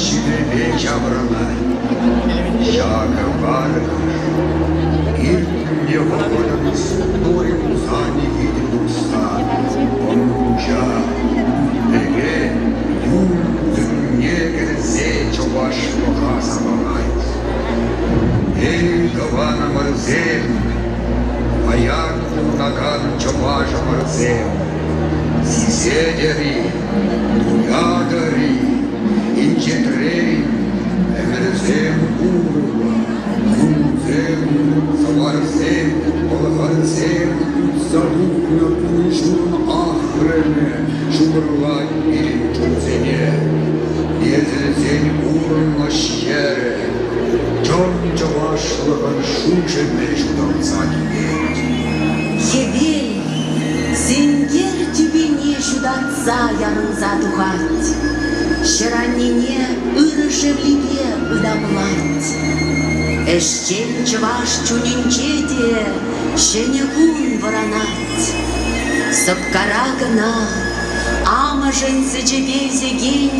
ҫилӗпе ҫаврӑнать. Ҫакӑ варкӑш иртнӗ вӑхӑтӑн истори тусанӗ витӗр тухса ӑнкуҫа, ӳт-пӗве юн пусӑмне кӗрсе чӑвашлӑха савӑнать. Эй, тӑванӑмӑрсем, паян пурӑнакан чӑвашӑмӑрсем, сисетӗр-и, туятӑр-и, инҫетрен ӗмӗрсем урлӑ, кунсем, сӑварсем, пӑлхарсем утса тухнӑ кун-ҫулӑн ахрӑмӗ ҫупӑрлать пирӗн чунсене. Несӗлсен пурнӑҫ йӗрӗ чӑн чӑвашлӑхӑн шуҫӑмӗ ҫуталса килет. Хӗвел сенкер тӳпене ҫутатса ярӑнса тухать, ҫӗр-аннене ырӑ шевлипе ытамлать. Ӗҫчен чӑваш чунӗнче те ҫӗнӗ кун вӑранать. Сӑпкара кӑна амӑшӗн сӗчӗпе ӳсекен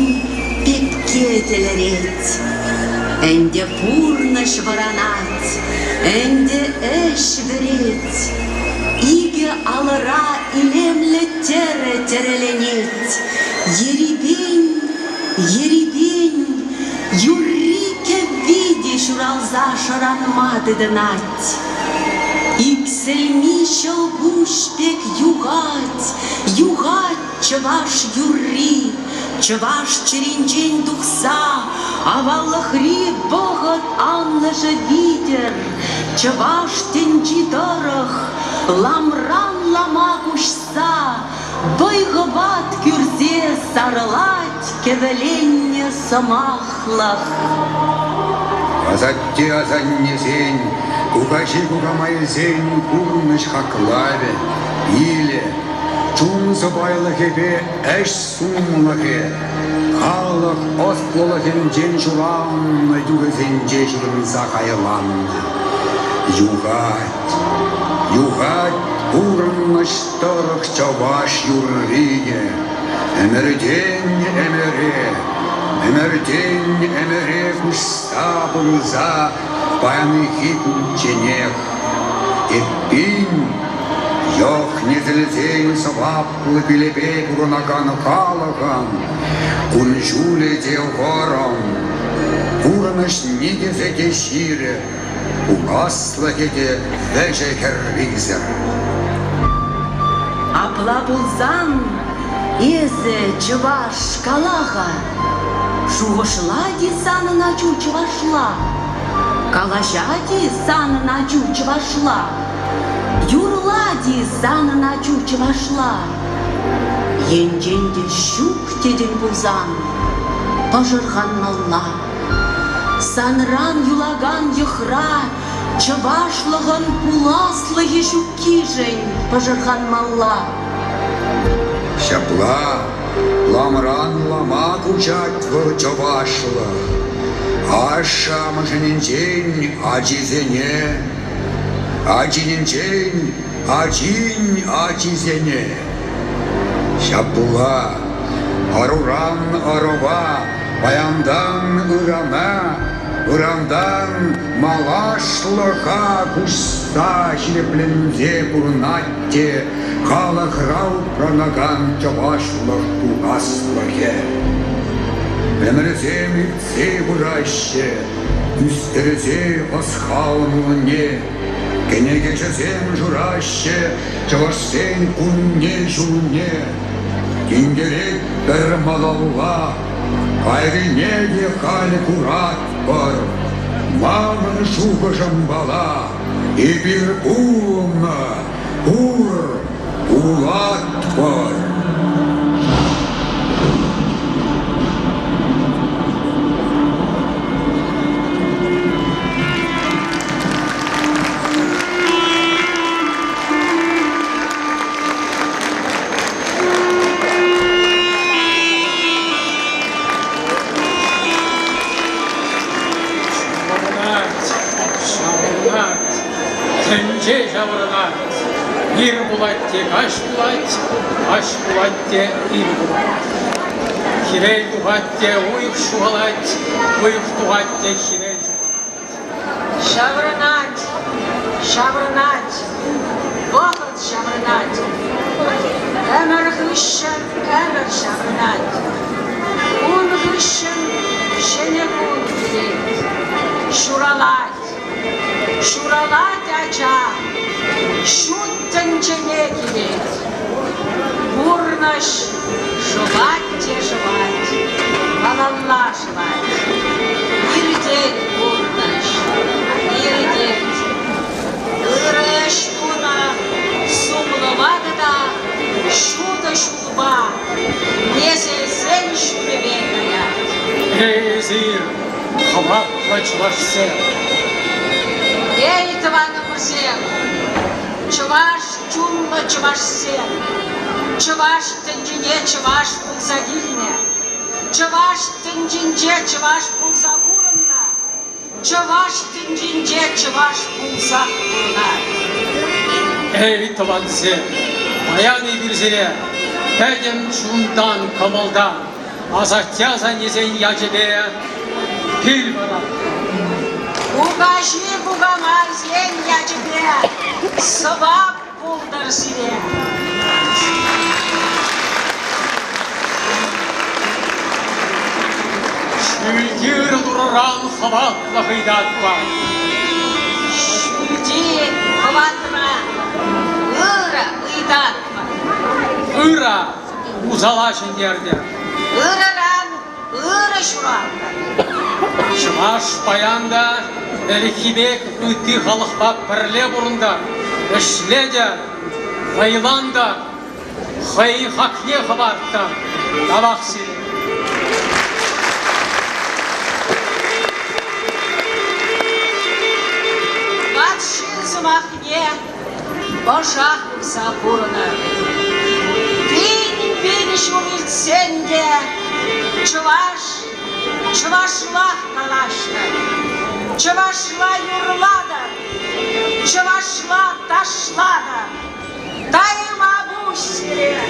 пепке тӗлӗрет. Ӗнтӗ пурнӑҫ вӑранать, ӗнтӗ ӗҫ вӗрет. Икӗ алӑра илемлӗ тӗрӗ тӗрӗленет. Ерипен, ерипен юрри-кӗвви те ҫуралса шӑранма тытӑнать. Иксӗлми ҫӑлкуҫ пек юхать, юхать чӑваш юрри, чӑваш чӗринчен тухса аваллӑхри вӑхӑт анлӑшӗ витӗр чӑваш тӗнчи тӑрӑх ламран лама куҫса вӑй-хӑват кӳрсе сарӑлать кӗвӗленнӗ сӑмахлӑх. Асатте-асаннесен, кукаҫи-кукамайсен пурнӑҫ хаклавӗ, пилӗ, чун сӑпайлӑхӗпе ӗҫ сумлӑхӗ, халӑх ӑслӑлӑхӗнчен ҫуралнӑ юрӑсенче ҫырӑнса хайланнӑ. Юхать, юхать пурнӑҫ тӑрӑх чӑваш юррийӗ. Ӗмӗртен ӗмӗре, ӗмӗртен ӗмӗре куҫса пырса паянхи кунчченех. Эппин, йӑх-несӗлсен сӑваплӑ пилӗпе пурӑнакан халӑхӑн кун-ҫулӗ те вӑрӑм, пурнӑҫ никӗсӗ те ҫирӗп, пуласлӑхӗ те вӗҫӗ-хӗррисӗр. Апла пулсан эсӗ, чӑваш, кала-ха, шухӑшлать-и санӑн ачу чӑвашла? Калаҫать-и санӑн ачу чӑвашла? Юрлать-и санӑн ачу чӑвашла? Енчен те ҫук тетӗн пулсан, пӑшӑрханмалла. Санран юлакан йӑхра чӑвашлӑхӑн пуласлӑхӗ ҫуккишӗн пӑшӑрханмалла. Ҫапла ламран лама куҫать вӑл чӑвашлӑх. Ашшӗ-амӑшӗнчен ачисене, ачинӗнчен ачин ачисене. Ҫапла ӑруран ӑрӑва Паянтан ырана, ырантан малашлӑха куҫса ҫирӗпленсе пурӑнать те халӑхра упранакан чӑвашлӑх пуласлӑхӗ. Ӗмӗрсем иртсе пыраҫҫӗ, ӳстерсе ӑс-хал мулне, кӗнекеҫӗсем шыраҫҫӗ чӑвашсен кунне-ҫулне. Тинкеретпӗр малалла, кайрине те халь куратпӑр. Манӑн шухӑшӑмпала эпир пулнӑ, пур, пулатпӑр. Ҫаврӑнать, ҫаврӑнать, тӗнче ҫаврӑнать. Ир пулать те каҫ пулать, каҫ пулать те ир пулать. Хӗвел тухать те уйӑх ҫухалать, уйӑх тухать те хӗвел ҫухалать. Ҫаврӑнать, ҫаврӑнать, вӑхӑт ҫаврӑнать. Ӗмӗр хыҫҫӑн ӗмӗр ҫаврӑнать. Ун хыҫҫӑн ҫӗнӗ кун килет. Ҫуралать, ҫуралать ача, ҫут тӗнчене килет. Пурнӑҫ шӑвать те шӑвать, малалла шӑвать. Иртет пурнӑҫ, иртет. Ырӑ ӗҫ тунӑ сумлӑ ватӑ та ҫутӑ ҫулпа несӗлсен ҫулӗпе каять. Эсир хӑватлӑ чӑвашсем! Эй, тӑванӑмӑрсем, чӑваш чунлӑ чӑвашсем, чӑваш тӗнчине чӑваш пулса килнӗ, чӑваш тӗнчинче чӑваш пулса пурӑннӑ, чӑваш тӗнчинче чӑваш пулсах пурӑнать. Эй, тӑвансем, паян эпир сире пӗтӗм чунтан, кӑмӑлтан асатте-асаннесен ячӗпе пил паратпӑр. Кукаҫи-кукамайсен ячӗпе сӑвап пултӑр сире. Ҫӳлти ырӑ Турӑран хӑватлӑх ыйтатпӑр. Ҫӳлти хӑватран ырӑ ыйтатпӑр. Ырӑ усала ҫӗнтертӗр. Ырӑран ырӑ ҫуралтӑр. Чӑваш паян та ӗлӗкхи пек ытти халӑхпа пӗрле пурӑнтӑр, ӗҫлетӗр, вӑйлантӑр, хӑй хакне хӑпарттӑр. Тавах сире. Ват ҫын сӑмахне ӑша хывса пурӑнӑр. Пин-пин ҫул иртсен те чӑваш чӑвашлах калаҫтӑр, чӑвашла юрлатӑр, чӑвашла ташлатӑр. Тайма пуҫ сире!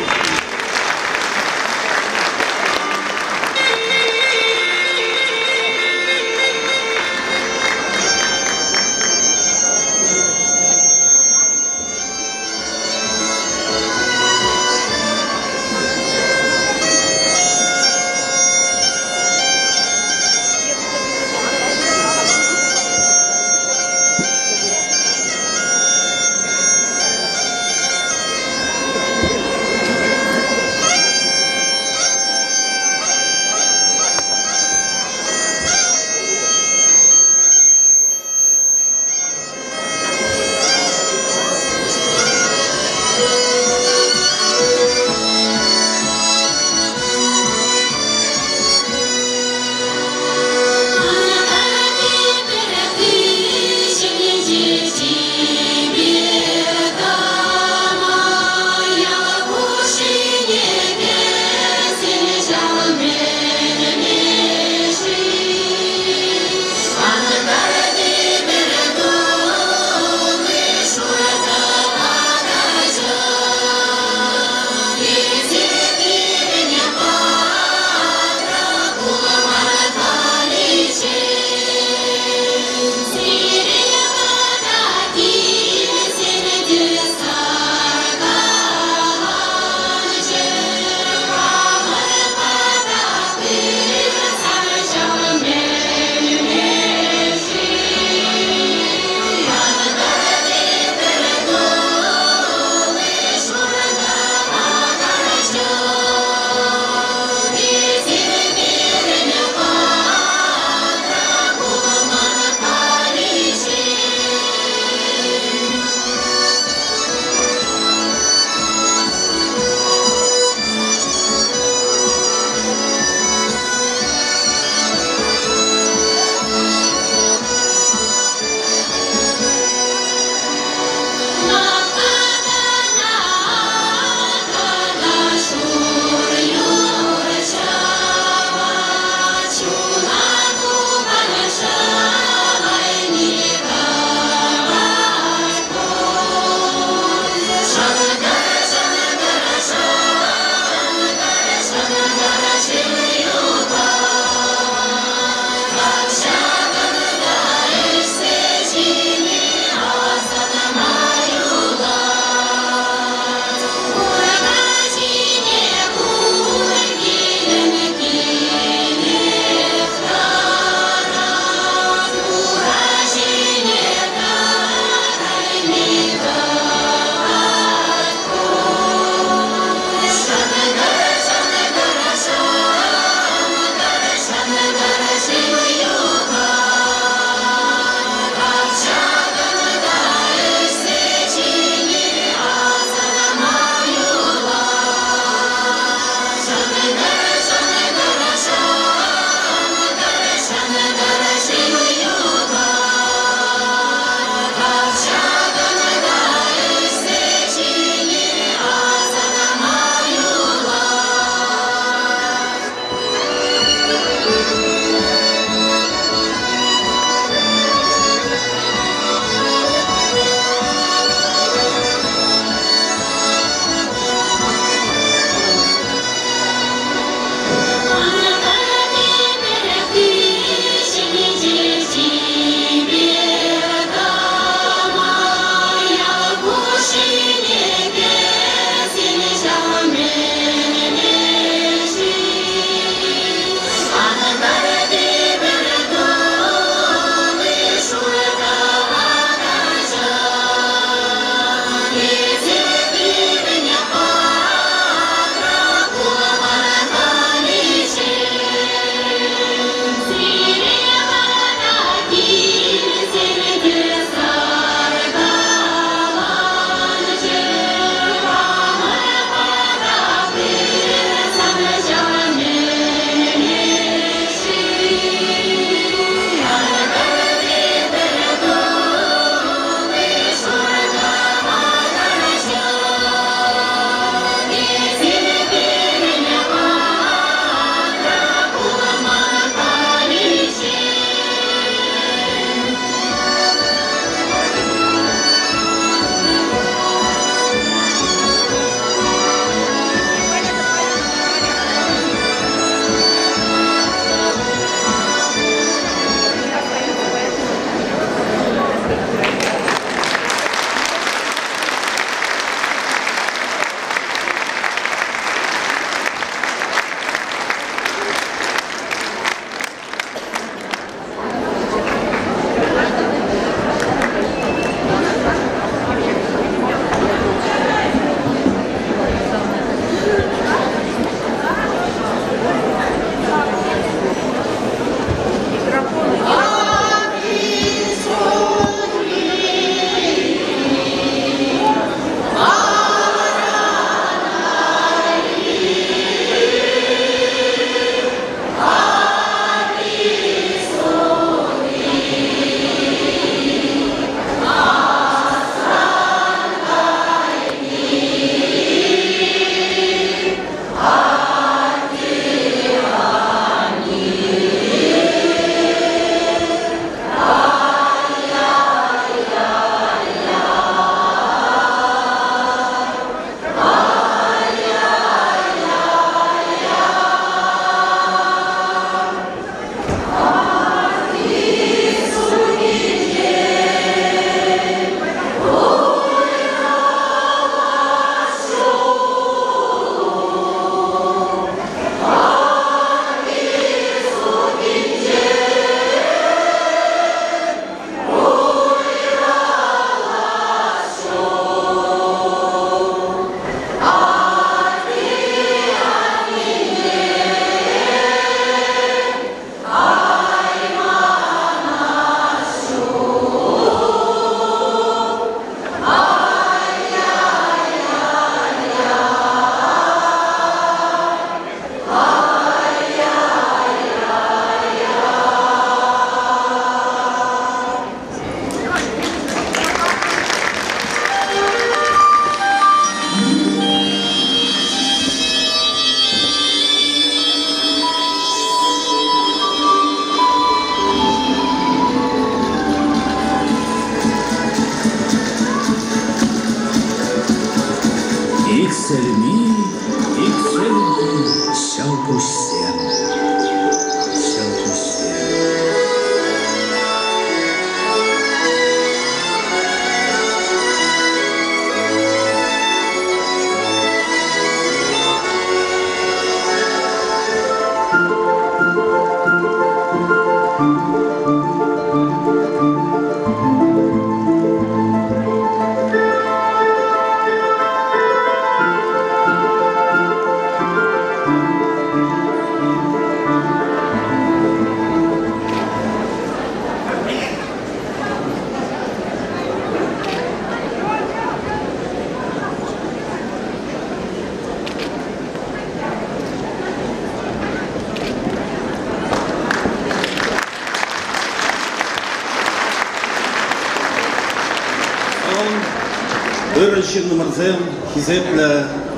Ырӑ ҫыннӑмӑрсем, хисеплӗ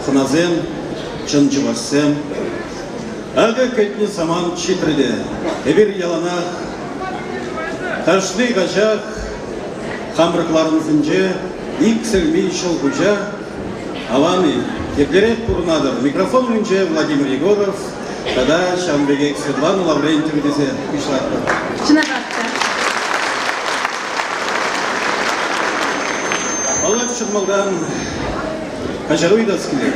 хӑнасем, чӑн чӑвашсем. Акӑ кӗтнӗ самант ҫитрӗ те. Эпир яланах кашни каҫах хамӑр кӑларӑмсенче иксӗлми ҫӑлкуҫа аван-и, еплерех пурӑнатӑр? Микрофон умӗнче Владимир Егоров тата ҫавӑн пекех Светлана Лаврентьева тесе пуҫлатпӑр. Чӑнахах та. Паллах, чӑн малтан каҫару ыйтас килет.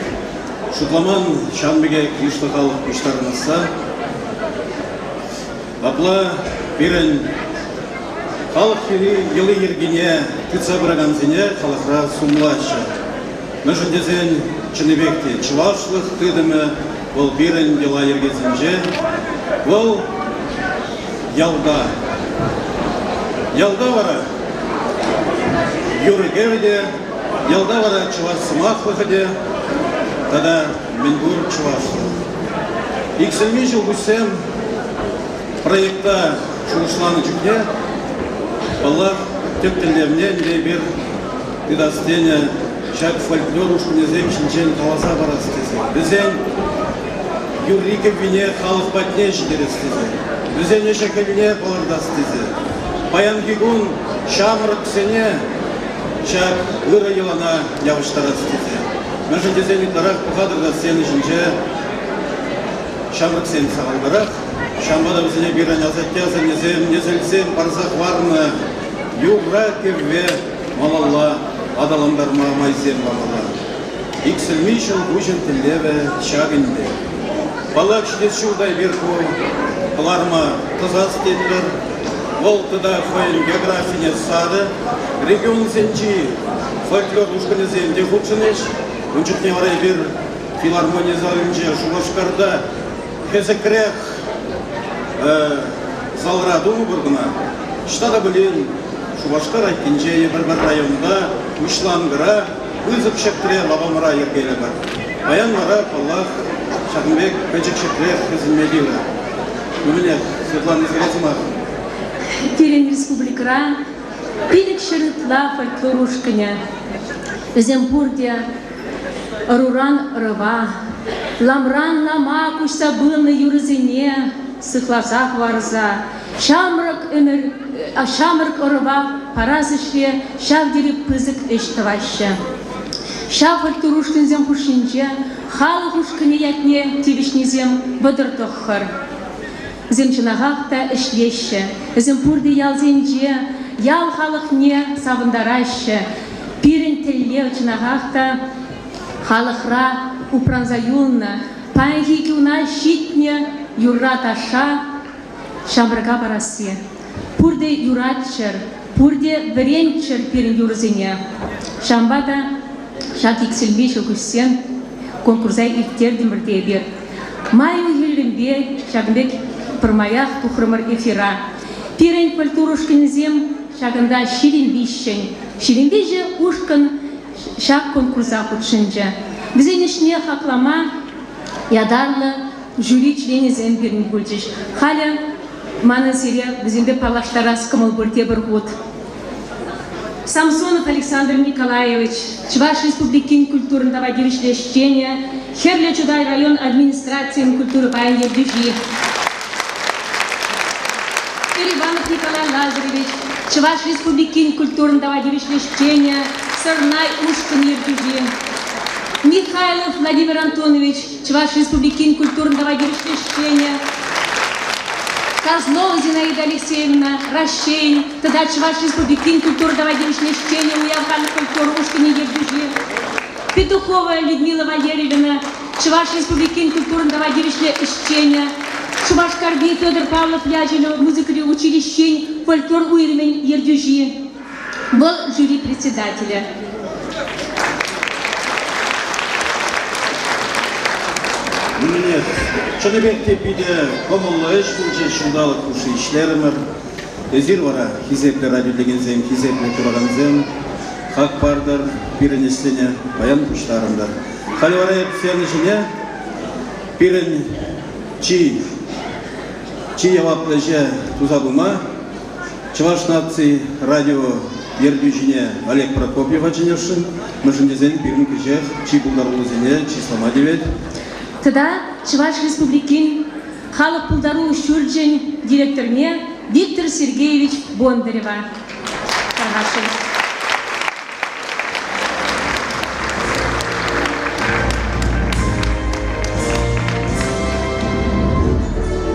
Шутламан ҫавӑн пекех йышлӑ халӑх пуҫтарӑнасса. Апла пирӗн халӑх йӑли-йӗркине тытса пыракансене халӑхра сумлаҫҫӗ. Мӗншӗн тесен чӑннипех те чӑвашлӑх тытӑмӗ вӑл пирӗн йӑла-йӗркесенче, вӑл ялта. Ялта вара юрӑ-кӗвӗ те, ялта вара чӑваш сӑмахлӑхӗ те тата мӗнпур чӑвашлӑх. Иксӗлми ҫулпуҫсем проекта шухӑшланӑ чухне, паллах, тӗп тӗллевне ӗнтӗ эпир тытас тенӗ ҫак фольклор ушкӑнӗсем ҫинчен каласа парас тесе, вӗсен юрри-кӗввине халӑх патне ҫитерес тесе, вӗсен ӗҫӗ-хӗлне палӑртас тесе, паянхи кун ҫамрӑксене ҫак ырӑ йӑлана явӑҫтарас тесе. Мӗншӗн тесен ытларах пӑхатӑр та сцена ҫинче ҫамрӑксем сахалтарах. Ҫавӑнпа та вӗсене пирӗн асатте-асаннесем, несӗлсем парса хӑварнӑ юрра-кӗвве малалла аталантарма майсем памалла. Иксӗлми ҫӑлкуҫӑн тӗллевӗ ҫак ӗнтӗ. Паллах, ҫитес ҫул та эпир ку кӑларӑма тӑсас тетпӗр. Вӑл тата хӑйӗн географине сарӗ. Регионсенчи фольклор ушкӑнӗсем те хутшӑнӗҫ. Ун чухне вара эпир филармони залӗнче Шупашкарта хӗсӗкрех залра тумӑпӑр кӑна. Ӑҫта та пулин Шупашкар айккинче е пӗр-пӗр районта, уҫланкӑра, пысӑк ҫӗртре лапамра йӗркелӗпӗр. Паян вара, паллах, ҫакӑн пек пӗчӗк ҫӗртрех хӗсӗнме тиврӗ. Мӗнех, Светлана сӑмах. Пирӗн республикӑра 500 ытла фольклор ушкӑнӗ. Вӗсем пурте ӑруран ӑрӑва, ламран лама куҫса пынӑ юрӑсене сыхласа хӑварса ҫамрӑк ӗмӗр ҫамрӑк ӑрӑва парас ӗҫре ҫав тери пысӑк ӗҫ тӑваҫҫӗ. Ҫав фольклор ушкӑнсем хушшинче халӑх ушкӑнӗ ятне тивӗҫнисем 39. Вӗсем чӑнахах та ӗҫлеҫҫӗ. Вӗсем пурте ялсенче ял халӑхне савӑнтараҫҫӗ. Пирӗн тӗллев чӑнахах та халӑхра упранса юлнӑ, паянхи куна ҫитнӗ юрра-ташша ҫамрӑка парасси. Пурте юратчӑр, пурте вӗренччӗр пирӗн юрӑсене. Ҫавӑнпа та ҫак иксӗлми ҫӑлкуҫсем конкурса ирттертӗмӗр те эпир. Май уйӑхӗнпе ҫакӑн пек пӗрмаях тухрӑмӑр эфира. Пирӗн культура ушкӑнӗсем ҫакӑнта 23-ҫӗн. 23 ушкӑн ҫак конкурса хутшӑнчӗ. Вӗсен ӗҫне хаклама ятарлӑ жюри членӗсем пирӗн пулчӗҫ. Халӗ манӑн сире вӗсемпе паллаштарас кӑмӑл пур тепӗр хут. Самсонов Александр Николаевич, Чӑваш Республикин культурӑн тава тивӗҫлӗ ӗҫченӗ, Хӗрлӗ Чутай район администрацийӗн культура пайӗн ертӳҫи. Иванов Николай Лазаревич, Чӑваш Республикин культурӑн тава тивӗҫлӗ ӗҫченӗ, Сӑрнай ушкӑн ертӳҫи. Михайлов Владимир Антонович, Чӑваш Республикин культурӑн тава тивӗҫлӗ ӗҫченӗ. Козлова Зинаида Алексеевна, Раҫҫейӗн тата Чӑваш Республикин культура тава тивӗҫлӗ ӗҫченӗ Уяв халӑх фольклор ушкӑнӗн ертӳҫи. Петухова Людмила Валерьевна, Чӑваш Республикин культурӑн тава тивӗҫлӗ ӗҫченӗ, Шупашкарти Федор Павлов ячӗллӗ музыкӑри училищин фольклор уйрӑмӗн ертӳҫи. Вӑл жюри председателӗ. Мӗнех, чӑннипех те питӗ кӑмӑллӑ ӗҫ пулчӗ, ҫулталӑк хушши ӗҫлерӗмӗр. Эсир вара, хисеплӗ радиотекенсем, хисеплӗ куракансем, хак партӑр, пирӗн ӗҫсене паян пуҫтарӑнтӑр. Халӗ вара эп сцена ҫине пирӗн чи чи яваплӑ ӗҫе туса пыма Чӑваш наци радио ертӳҫине Олег Прокопьева чӗнесшӗн, мӗншӗн тесен пирӗн кӗҫех чи пултаруллисене чыслама тивет. Тата Чӑваш Республикин халӑх пултарулӑх ҫурчӗн директорне Виктор Сергеевич Бондарева тархасшӑн.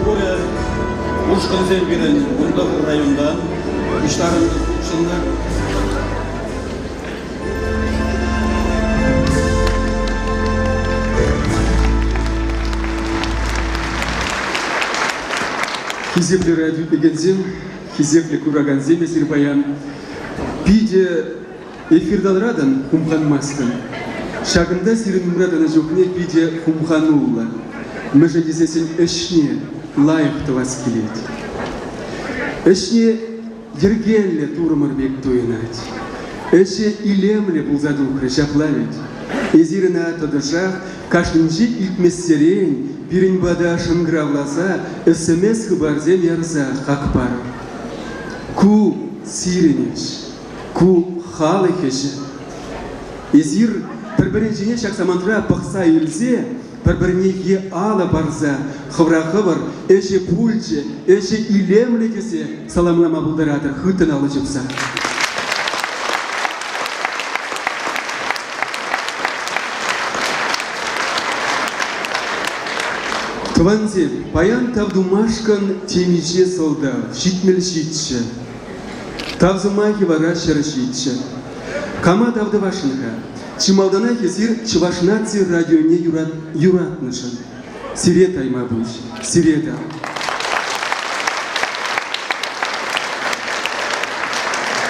Пурӗ ушкӑнсем пирӗн 19 районтан пуҫтарӑннӑ хутшӑннӑ. Хисеплӗ радиоитлекенсем, хисеплӗ куракансем, эсир паян питӗ эфиртан хумханмастӑн. Ҫакӑнта сирӗн умра тӑнӑ чухне питӗ хумхануллӑ. Мӗншӗн тесессӗн ӗҫне лайӑх тӑвас килет. Ӗҫне йӗркеллӗ турӑмӑр пек туйӑнать. Ӗҫӗ илемлӗ пулса тухрӗ ҫапла вӗт. Эсир ӑна тӑтӑшах кашнинче илтмессерен пирӗн пата шӑнкӑравласа СМС-хыпарсем ярса хак парӑр. Ку сирӗн ӗҫ, ку халӑх ӗҫӗ. Эсир пӗр-пӗрин ҫине ҫак самантра пӑхса илсе пӗр-пӗрне е алӑ парса хӑвра хӑвӑр ӗҫӗ пулчӗ, ӗҫӗ илемлӗ тесе саламлама пултаратӑр хыттӑн алӑ ҫупса. Тӑвансем, паян тав тумашкӑн темиҫе сӑлтав, 77. Тав сӑмахӗ вара 107. Кама тав тӑвасшӑн-ха? Чи малтанах эсир Чӑваш наци радионе юратнӑшӑн. Сире тайма пуҫ, сире тав.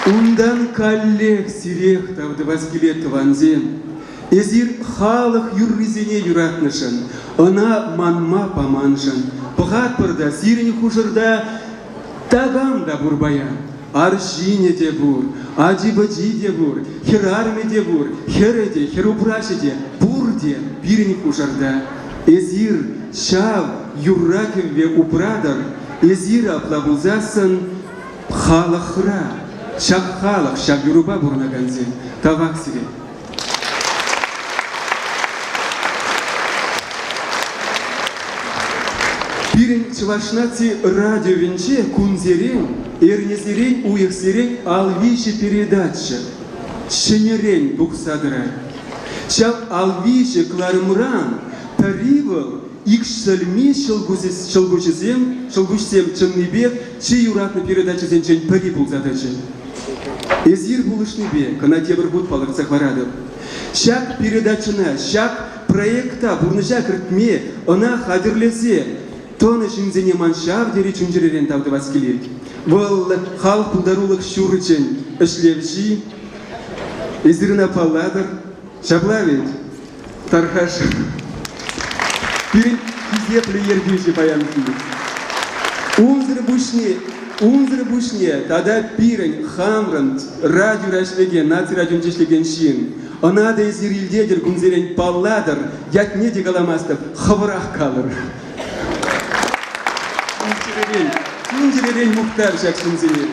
Унтан каллех сирех тав тӑвас килет, тӑвансем. Эсир халӑх юррисене юратнӑшӑн, ӑна манма паманшӑн. Пӑхатпӑр та сирӗн хушӑрта такам та пур паян. Арҫынӗ те пур, ачи-пӑчи те пур, хӗрарӑмӗ те пур, хӗрӗ те, хӗрупраҫӗ те, пурте пирӗн хушӑрта. Эсир ҫав юрра-кӗвве упратӑр, эсир апла пулсассӑн халӑхра, ҫак халӑх ҫав юрӑпа пурӑнакансем, тавах сире. Пирӗн Чӑваш наци радиовӗнче кунсерен, эрнесерен, уйӑхсерен ал виҫӗ передача ҫӗнӗрен тухса тӑрать. Ҫав ал виҫӗ кӑларӑмран пӗри вӑл иксӗлми ҫӑлкуҫӗсем, ҫӑлкуҫсем чӑннипех чи юратнӑ передачӑсенчен пӗри пулса тӑчӗ. Эсир пулӑшнипе кӑна тепӗр хут палӑртса хӑваратӑп. Ҫак передачӑна, ҫак проекта пурнӑҫа кӗртме, ӑна хатӗрлесе тӑнӑ ҫынсене ман ҫав тери чун-чӗререн тав тӑвас килет. Вӑл халӑх пултарулӑх ҫурчӗн ӗҫлевҫи. Эсир ӑна паллатӑр. Ҫапла вӗт? Тархасшӑн. Пирӗн хисеплӗ ертӳҫӗ паянхи. Унсӑр пуҫне, унсӑр пуҫне тата пирӗн хамрӑн радиора ӗҫлекен, наци радионче ӗҫлекен ҫын. Ӑна та эсир илтетӗр кунсерен паллатӑр, ятне те каламастӑп, хӑвӑрах калӑр. Чун-чӗререн, чун-чӗререн мухтав ҫак ҫынсене.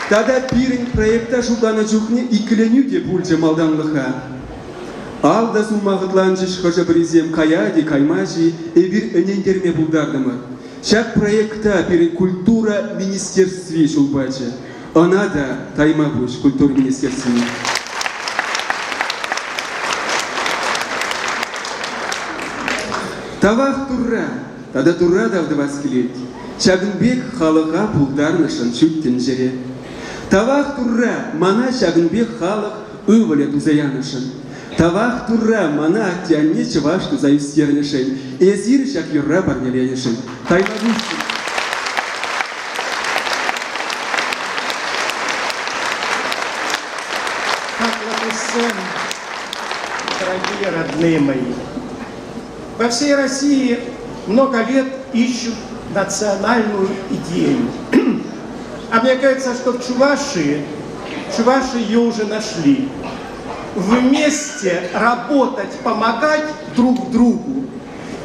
Тата пирӗн проекта шутланӑ чухне иккӗленӳ те пулчӗ малтанлӑха. Ал та сулма хӑтланчӗҫ хӑшӗ-пӗрисем каять-и, каймасть-и, эпир ӗнентерме пултартӑмӑр. Ҫак проекта пирӗн культура министерстви ҫул пачӗ. Ӑна та тайма пуҫ культура министерствине. Тавах Турра тата Турра тав тӑвас килет. Ҫакӑн пек халӑха пултарнӑшӑн ҫут тӗнчере. Тавах Турра мана ҫакӑн пек халӑх ывӑлӗ туса янӑшӑн. Тавах Турра мана атте-анне чӑваш туса ӳстернӗшӗн, эсир ҫак юрра парнеленӗшӗн. Тайма пуҫ. Хаклӑ туссем, дорогие родные мои, по всей России много лет ищут национальную идею. А мне кажется, что в Чувашии, Чуваши ее уже нашли. Вместе работать, помогать друг другу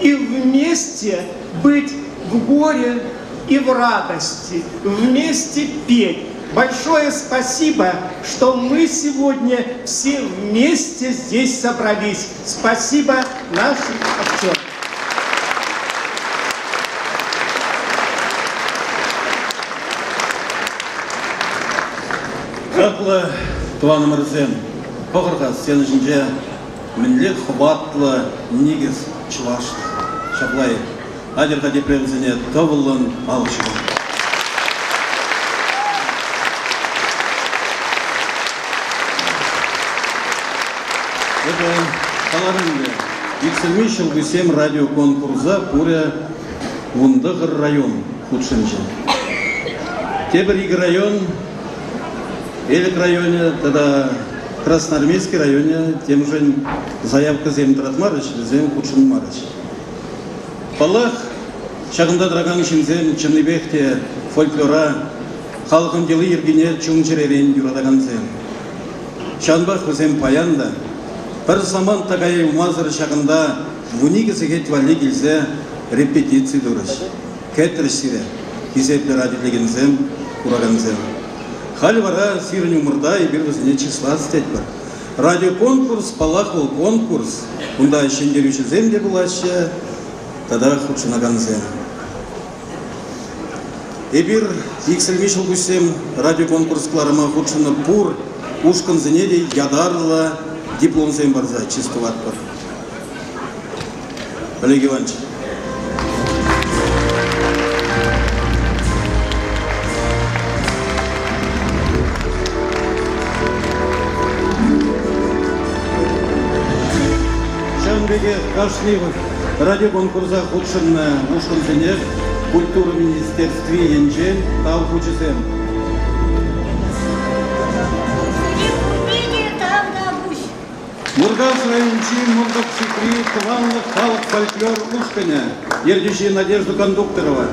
и вместе быть в горе и в радости, вместе петь. Большое спасибо, что мы сегодня все вместе здесь собрались. Спасибо нашим актерам. Хаклӑ тӑванӑмӑрсем, пӑхӑр-ха сцена ҫинче мӗнле хӑватлӑ никӗс чӑвашлӑх. Ҫапла-и? Атьӑр-ха тепре вӗсене тӑвӑллӑн алӑ ҫупар. Эпӗ каларӑм ӗнтӗ, Иксӗлми ҫӑлкуҫсем радиоконкурса пурӗ 19 район хутшӑнчӗ. Тепӗр икӗ район, Элӗк районӗ тата Красноармейски районӗ темшӗн заявкӑсем тӑратмарӗҫ, вӗсем хутшӑнмарӗҫ. Паллах, ҫакӑнта тӑракан ҫынсем чӑннипех те фольклора, халӑхӑн йӑли-йӗркине чун-чӗререн юратакансем. Ҫавӑнпах вӗсем паян та пӗр самант та кая юлмасӑр ҫакӑнта 12 сехет валли килсе репетици турӗҫ. Кӗтрӗҫ сире, хисеплӗ радиотлекенсем, куракансем. Халь вара сирӗн умӑрта эпир вӗсене чыслас тетпӗр. Радиоконкурс, паллах, вӑл конкурс. Унта ҫӗнтерӳҫӗсем те пулаҫҫӗ тата хутшӑнакансем. Эпир Иксӗлми ҫӑлкуҫсем радиоконкурс кӑларӑма хутшӑннӑ пур ушкӑнсене те ятарлӑ дипломсем парса чыс тӑватпӑр. Олег Иванович. Ҫавӑн пекех кашни радиоконкурса хутшӑннӑ ушкӑнсене культура министерстви енчен тав хучӗсем. Муркаш районӗнчи Мӑнтӑксикри тӑванлӑх халӑх фольклор ушкӑнӗ, ертӳҫи Надежда Кондукторова.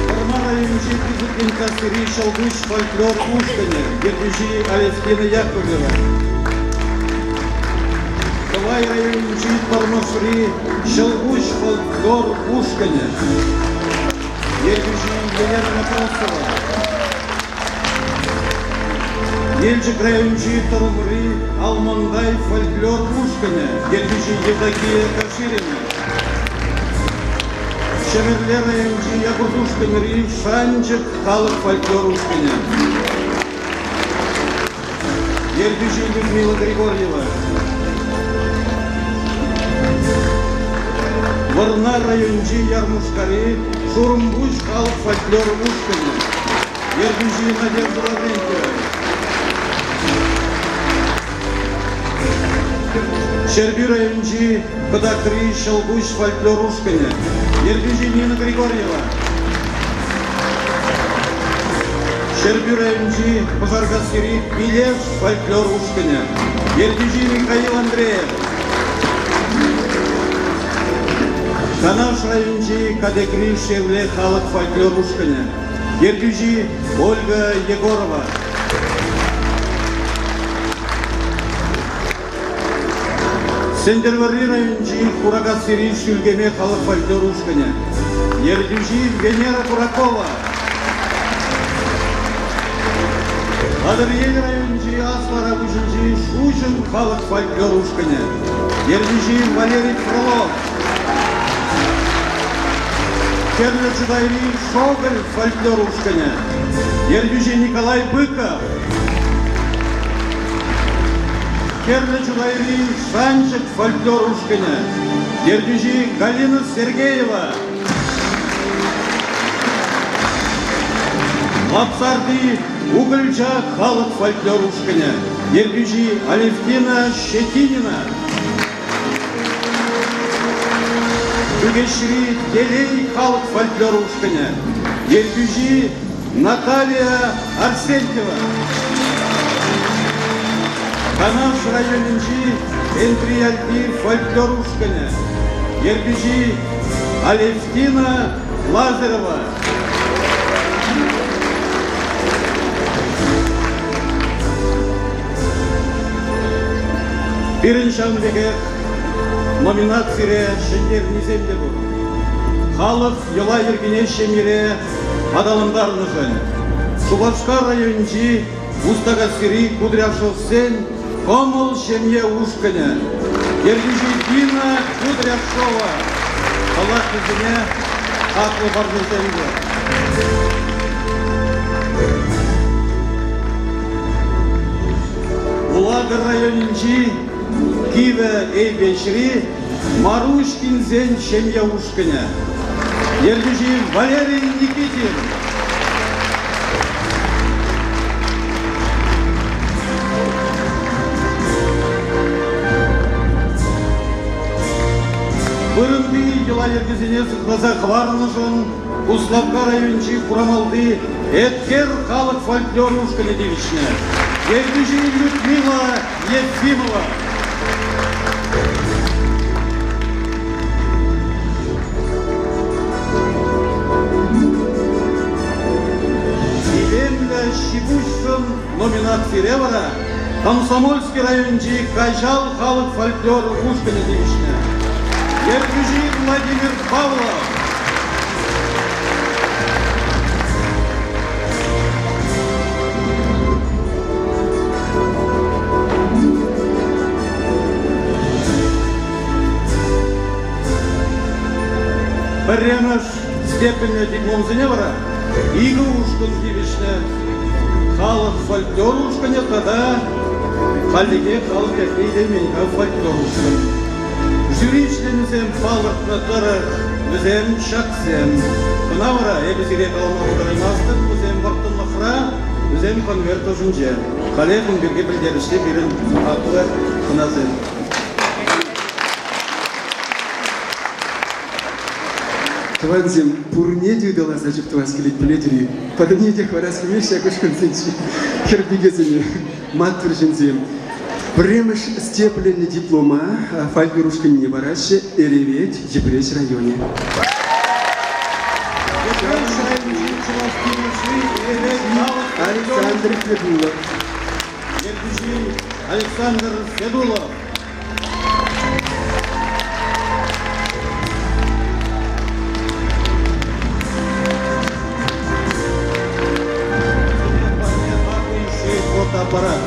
Вӑрмар районӗнчи Пысӑк Енккассири Ҫӑлкуҫ фольклор ушкӑнӗ, ертӳҫи Алевтина Яковлева. Тӑвай районӗнчи Тӑрмӑшри Ҫӑлкуҫ фольклор ушкӑнӗ, ертӳҫи Елена Матросова. Елчӗк районӗнчи Тӑрӑмри Алмантай фольклор ушкӑнӗ, ертӳҫи Евдокия Каширина. Ҫӗмӗрле районӗнчи Якутушкӑнри Шанчӑк халӑх фольклор ушкӑнӗ. Ертӳҫи Людмила Григорьева. Вӑрнар районӗнчи Ярмушкари Шурӑмпуҫ халӑх фольклор ушкӑнӗ. Ертӳҫи Надежда Лаврентьева. Ҫӗрпӳ районӗнчи Кӑтакри Ҫӑлкуҫ фольклор ушкӑнӗ. Ертӳҫи Нина Григорьева. Ҫӗрпӳ районӗнчи Пӑшаркассири Пилеш фольклор ушкӑнӗ. Ертӳҫи Михаил Андреев. Канаш районӗнчи Катекри Шевле халӑх фольклор ушкӑнӗ. Ертӳҫи Ольга Егорова. Сӗнтӗрвӑрри районӗнчи Хуракассири Шӳлкеме халӑх фольклор ушкӑнӗ. Ертӳҫи Венера Куракова. Патӑрьел районӗнчи Аслӑ Арапуҫӗнчи Шуҫӑм халӑх фольклор ушкӑнӗ. Ертӳҫи Валерий Фролов. Хӗрлӗ Чутайри Шокӑль фольклор ушкӑнӗ. Ертӳҫи Николай Быков. Хӗрлӗ Чутайри Шанчӑк фольклор ушкӑнӗ. Ертӳҫи Галина Сергеева. Лапсарти Укӑлча халӑх фольклор ушкӑнӗ. Ертӳҫи Алевтина Щетинина. Кӳкеҫри Телей халӑх фольклор ушкӑнӗ. Ертӳҫи Наталья Арсентьева. Канаш районӗнчи Энтрияльти фольклор ушкӑнӗ. Ертӳҫи Алевтина Лазарева. Пирӗн ҫавӑн пекех номинацире ҫӗнтернисем те пур. халӑх йӑла-йӗркине ҫемьере аталантарнӑшӑн Шупашкар районӗнчи Пустакассири Кудряшовсен Кӑмӑл ҫемье ушкӑнӗ, ертӳҫи Дина Кудряшова, паллах, вӗсене хаклӑ парнесем те. Улатӑр районӗнчи Кивӗ Эйпеҫри Маруҫкинсен ҫемье ушкӑнӗ, ертӳҫи Валерий Никитин. Вырӑнти йӑла-йӗркесене сыхласа хӑварнӑшӑн Куславкка районӗнчи Хурамалти Эткер халӑх фольклор ушкӑнӗ тивӗҫнӗ. Ертӳҫи Людмила Ефимова. Илемлӗ ҫи-пуҫшӑн номинацире вара Комсомольски районӗнчи Каҫал халӑх фольклор ушкӑнӗ тивӗҫнӗ. Ертӳҫи Владимир Павлов. Пӗрремӗш степеньлӗ дипломсене вара икӗ ушкӑн тивӗҫнӗ. Халӑх фольклор ушкӑнӗ тата хальлӗхе халӑх ятне илеймен-ха фольклор ушкӑнӗ. Жюри членӗсем палӑртнӑ тӑрӑх вӗсем ҫаксем. Кӑна вара эпӗ сире калама пултараймастӑп, вӗсем вӑрттӑнлӑхра, вӗсем конверт ӑшӗнче. Халех ун пирки пӗлтерӗшлӗ пирӗн хаклӑ хӑнасем. Тӑвансем, пурне те ыталаса чуптӑвас килет, пӗлетӗр-и? Пӗрне те хӑварас килмест ҫак ушкӑнсенчи хӗр-пикесене, маттур ҫынсем. Пӗрремӗш степленнӗ диплома фольклор ушкӑнне параҫҫӗ Эревет, Йӗпреҫ районӗ. Йӗпреҫ районӗнчи Чӑваш Тимӗрҫи Эревет халӑх Александр Федулов. Ертӳҫи Александр Федулов. Фотоаппарат.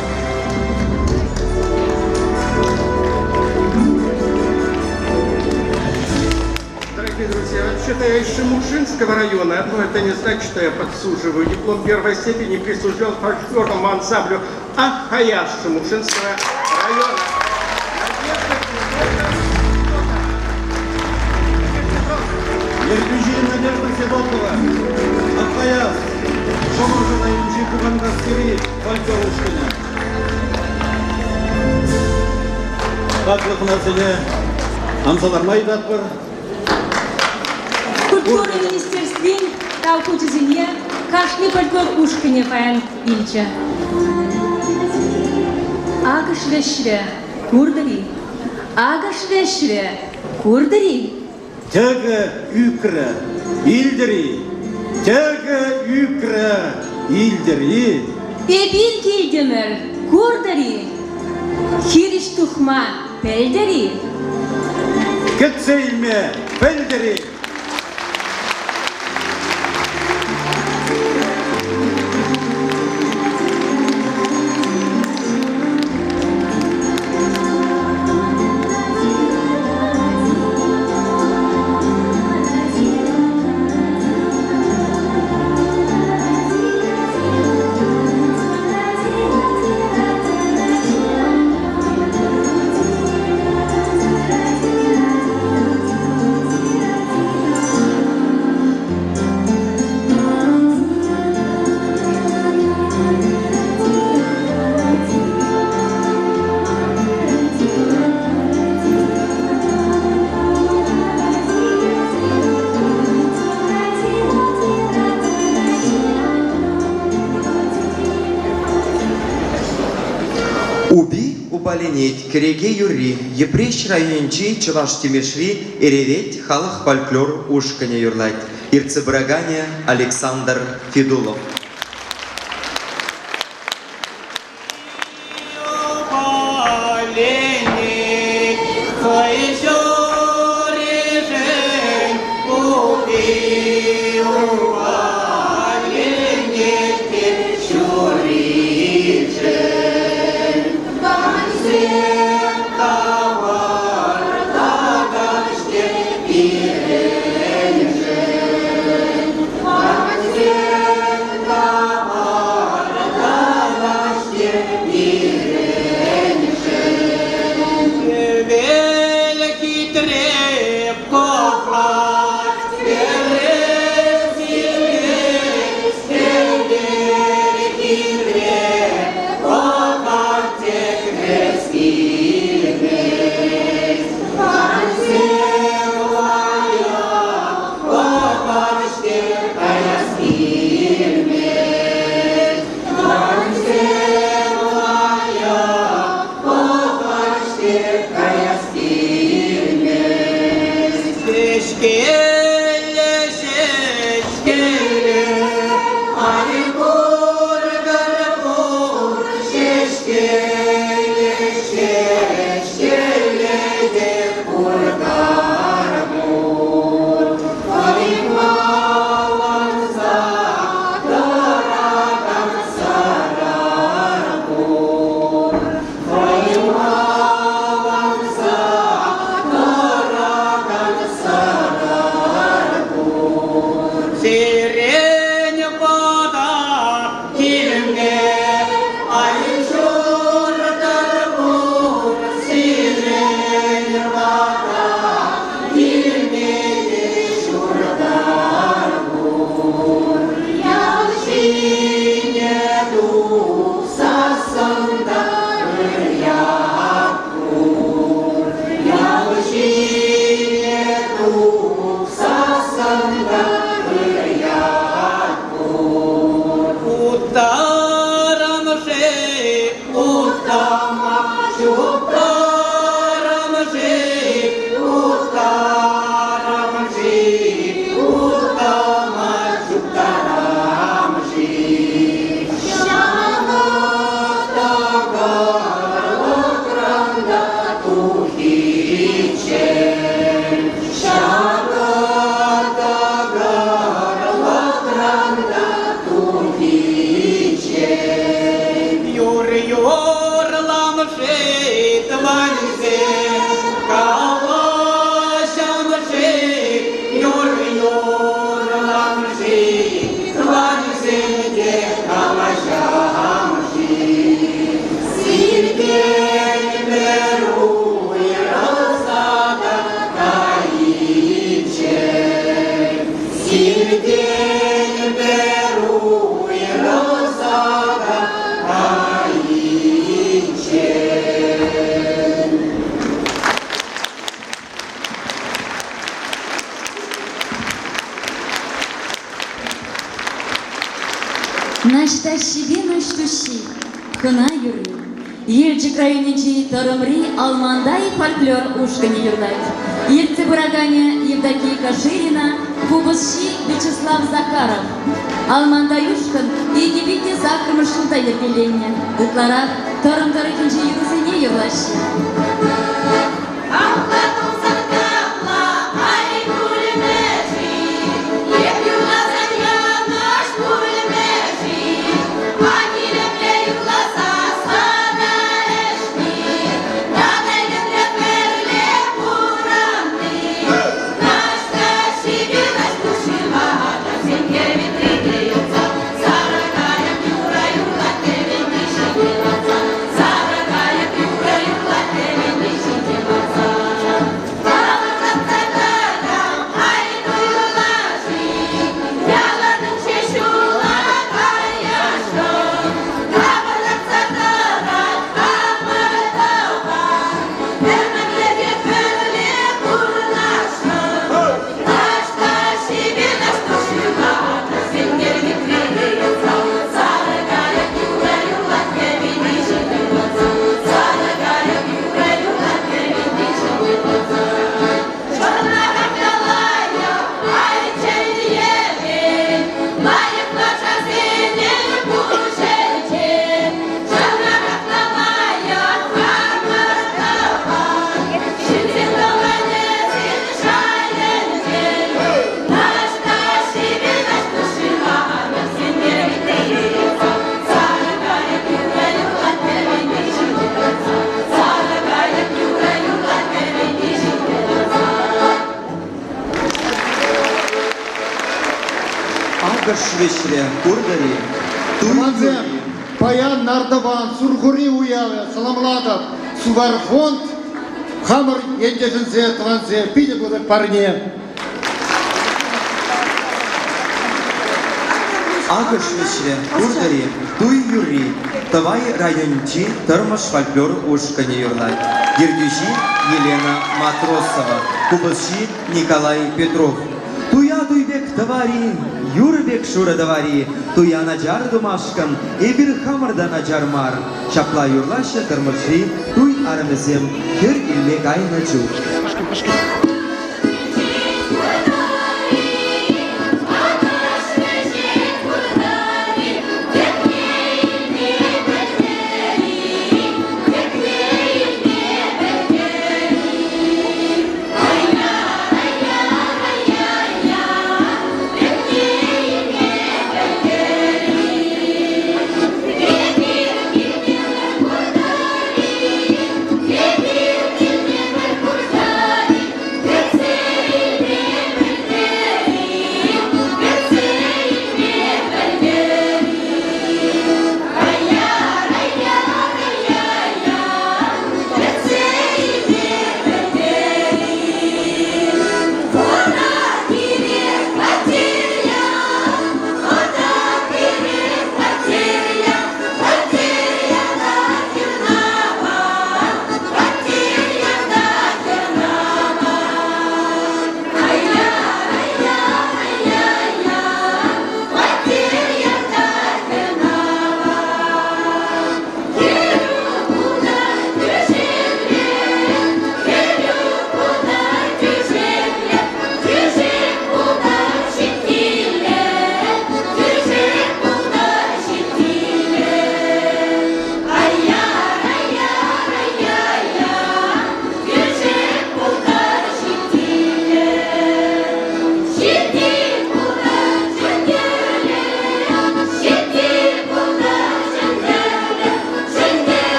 Дорогие друзья, вообще-то я из Шемуршинского района, но это не значит, что я подсуживаю. Диплом первой степени присужден фольклорному ансамблю Ахаяс Шемуршинского района. Ертӳҫи Надежда Федотова, Ахаяс, Шӑмӑршӑ районӗнчи Пуканкассири фольклор ушкӑнӗ. Хаклӑ хӑнасене анса ларма ыйтатпӑр. Культура министерствин тав хучӗсене кашни фольклор ушкӑнӗ паян илчӗ. Акӑш вӗҫрӗ, куртӑр-и? Акӑш вӗҫрӗ, куртӑр-и? Тӗкӗ ӳкрӗ, илтӗр-и? Тӗкӗ ӳкрӗ, илтӗр-и? Эпир килтӗмӗр, куртӑр-и? Хирӗҫ тухма пӗлтӗр-и? Кӗтсе илме пӗлтӗр-и? Упи упаленет кӗреке юрри Йӗпреҫ районӗнчи Чӑваш Тимешри Эревет халӑх фольклор ушкӑнӗ юрлать. Ертсе пыраканӗ Александр Федулов. Упаленет хӑй ҫуришӗн упи. Ҫеҫкеллӗ, ҫеҫкеллӗ, ай пур, пӗр пур, ҫеҫкеллӗ, ҫеҫкеллӗ те пур кар пур. Хӑймаланса тӑракан сарар пур. Хӑймаланса тӑракан сарар пур. Сирень вӑта килме ай ҫуртӑр пур. Сирень вӑта килме те ҫуртӑр пур. Ял ҫине тухсассӑн та ыр ят пур. Ял ҫине тухсассӑн та ыр ят пур. Уттарам-ши, уттама чуптарам-ши, уттарам-ши, уттама чуптарам-ши. Ҫавӑ тӑкӑрлӑкран та тухиччен, ҫакӑ тӑкӑрлӑкран та тухиччен. Юр юрламши тӑвансем, калаҫамши, юр юрламши тӑвансем те калаҫамши. Сиртен пӗр уйрӑлса та кайиччен, сиртен пӗр уйрӑлса та кайиччен. Наҫтаҫҫипе Наҫтуҫҫи, хӑна юрри. Елчӗк районӗнчи Тӑрӑмри Алмантай фольклор ушкӑнӗ юрлать. Ертсе пыраканӗ Евдокия Каширина, купӑсҫи Вячеслав Захаров. Алмантай ушкӑн 2008-мӗш ҫулта йӗркеленнӗ. Ытларах Тӑрӑм тӑрӑхӗнчи юрӑсене юрлаҫҫӗ. Апла пулсан капла ай пулмӗ-ши? Эп юрласан йӑнӑш пулмӗ-ши? Ак илемлӗ юрласа сана ӗҫни, тата илемлӗ пӗрле пурӑнни. Наҫтаҫҫипе Наҫтуҫҫи ватӑсем витрине йӑтса, сарӑ кайӑк юрра юрлать кӗвенти ҫине ларса, сарӑ кайӑк юрра юрлать кӗвенти ҫине ларса. Тавӑртатса тӑрам, ай туйлаши, яланӑнче ҫула каяшӑн. Тавӑртатса тӑрать хамӑр тӑван, ӗмӗрлӗхе пӗрле пурӑнасшӑн. Таҫта ҫипе таҫта сенкер витрене йӑтса, сарӑ кайӑк юрра юрлать кӗввине ҫине ларса, сарӑ кайӑк юрра юрлать кӗввине ҫине ларса. Чӑнлӑха калайӑп, ай чӗлхерен, лайӑх лашасене пуҫӗнчен. Чӑнлӑха калайӑп, хамӑр тӑван, ҫынсен тӑванӗсен шайӗнчен. Наҫтаҫҫипе Наҫтуҫҫи амӑшсене Сарӑ кайӑк юрра юрлать кӗвенте ҫине тӑрса. Сарӑ кайӑк юрра юрлать кӗвенте ҫине тӑрса. Акӑш вӗҫрӗ, куртӑр-и? Тӑвансем, паян Нартӑван Сурхури уявӗ саламлатӑп. Сувар фонд хамӑр ентешӗнсе, тӑвансем, питӗ пысӑк парне. Акӑш вӗҫрӗ, куртӑр-и, туй юрри Тӑвай районӗнчи Тӑрмӑш фольклор ушкӑнӗ юрлать. Ертӳҫи Елена Матросова, купӑсҫи Николай Петров. Туя туй пек тӑвар-и, юр пек шурӑ тӑвар-и, туя начар тумашкӑн эпир хамӑр та начар мар. Ҫапла юрлаҫҫӗ Тӑрмӑшри туй арӑмӗсем хӗр илме кайнӑ чух.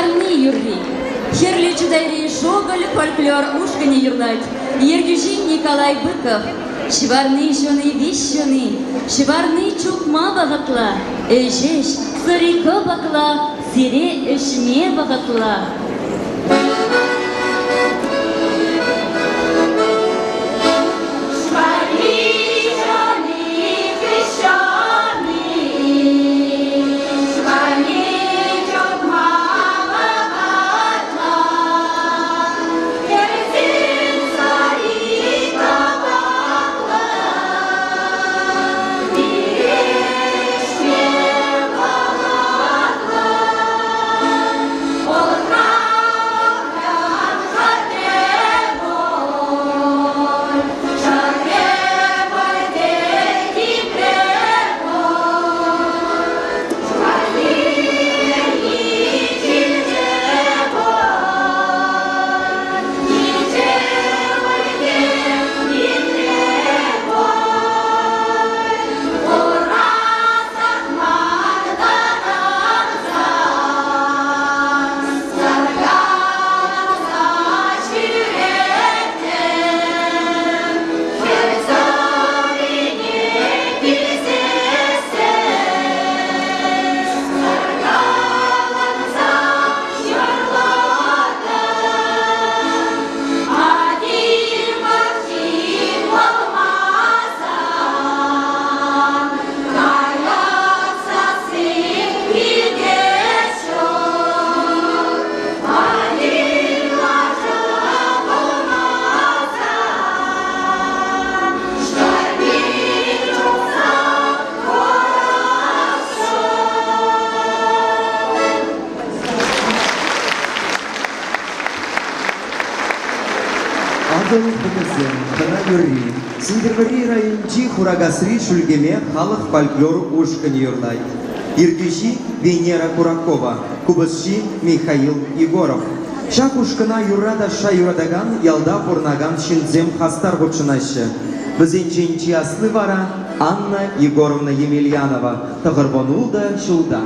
Ҫӑварни юрри. Хӗрлӗ Чутайри Шокӑль фольклор ушкӑнӗ юрлать. Ертӳҫи Николай Быков. Ҫӑварни ҫуни виҫ ҫуни, Ҫӑварни чупма вӑхӑтлӑ, Ӗҫ-ӗҫ, сӑри кӑпӑклӑ, Сире ӗҫме вӑхӑтлӑ. Атӑл хумӗсем, хӑна юрри. Сӗнтӗрвӑрри районӗнчи Хуракасри Шӳлкеме халӑх фольклор ушкӑнӗ юрлать. Ертӳҫи Венера Куракова, купӑсҫи Михаил Егоров. Ҫак ушкӑна юрра-ташша юратакан ялта пурӑнакан ҫынсем хастар хутшӑнаҫҫӗ. Вӗсенчен чи асли вара Анна Егоровна Емельянова, тӑхӑрвунултӑ ҫулта.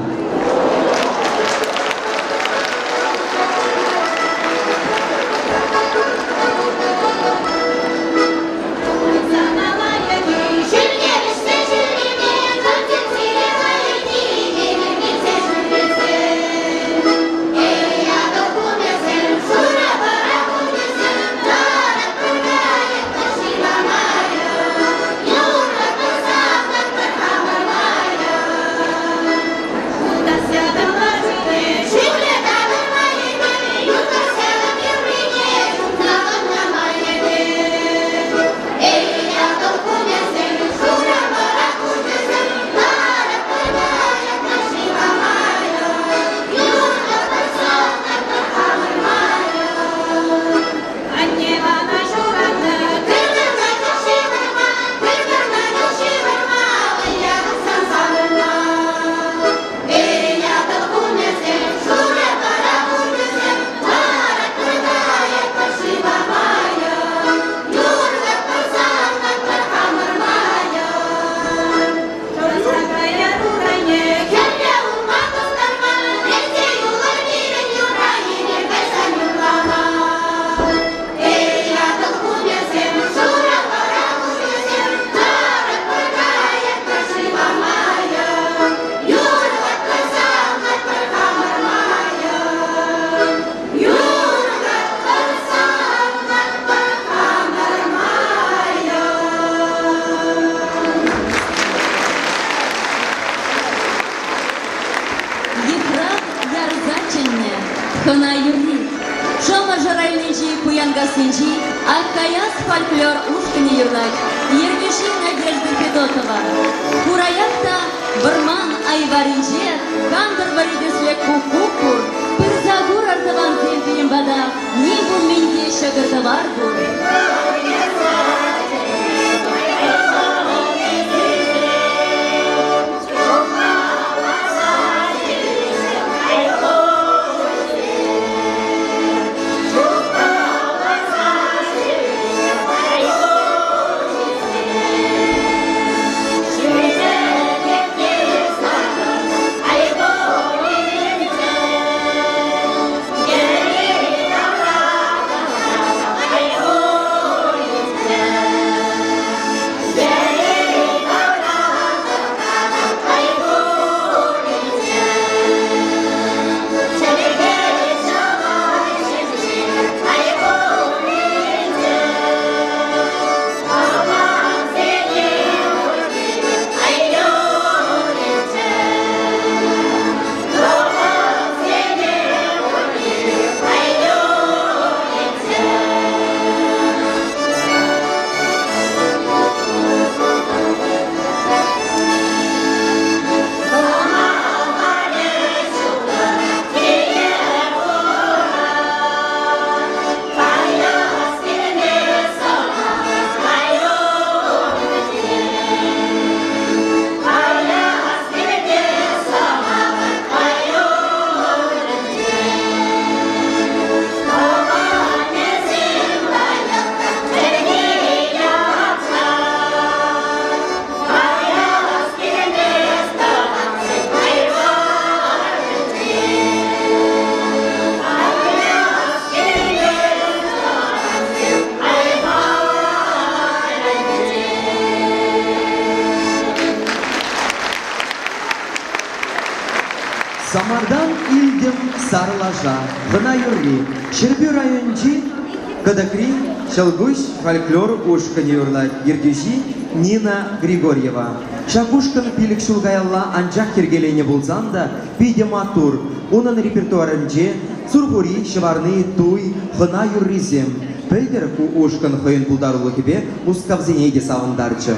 Йыхрав ярса чӗннӗ хӑна юрри. Шӑмӑршӑ районӗнчи Пуянкассинчи Аккаяс фольклор ушкӑнӗ юрлать. Ертӳҫи Надежда Федотова. Кураях та вӑрман айварӗнче кантӑр вӑри тӗслӗ куккук пур. Пырса курӑр, тӑвансем, пирӗн пата ним пулмин те ҫӑкӑр-тӑвар пур. Кӳлтӗм сар лаша, хӑна юрри. Ҫӗрпӳ районӗнчи Кӑтӑкри Ҫӑлкуҫ фольклор ушкӑнӗ юрлать, ертӳҫи Нина Григорьева. Ҫак ушкӑн пилӗк ҫул каялла анчах йӗркеленӗ пулсан та питӗ маттур. Унӑн репертуарӗнче Сурхури, Ҫӑварни, туй, хӑна юррисем. Пӗлтӗр ку ушкӑн хӑйӗн пултарулӑхӗпе Мускавсене те савӑнтарчӗ.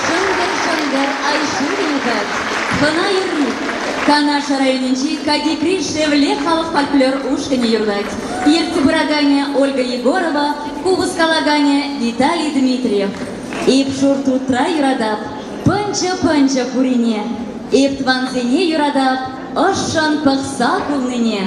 Шӑнкӑр-шӑнкӑр ай шывӗ юхать, хӑна юрри. Канаш районӗнчи Катекри Шевле халӑх фольклор ушкӑнӗ юрлать. Ертсе пыраканӗ Ольга Егорова, купӑс калаканӗ Виталий Дмитриев. Эп шур тутра юратап, пӑнчӑ-пӑнчӑ пурине. Эп тӑвансене юратап, ӑшшӑн пӑхса кулнине.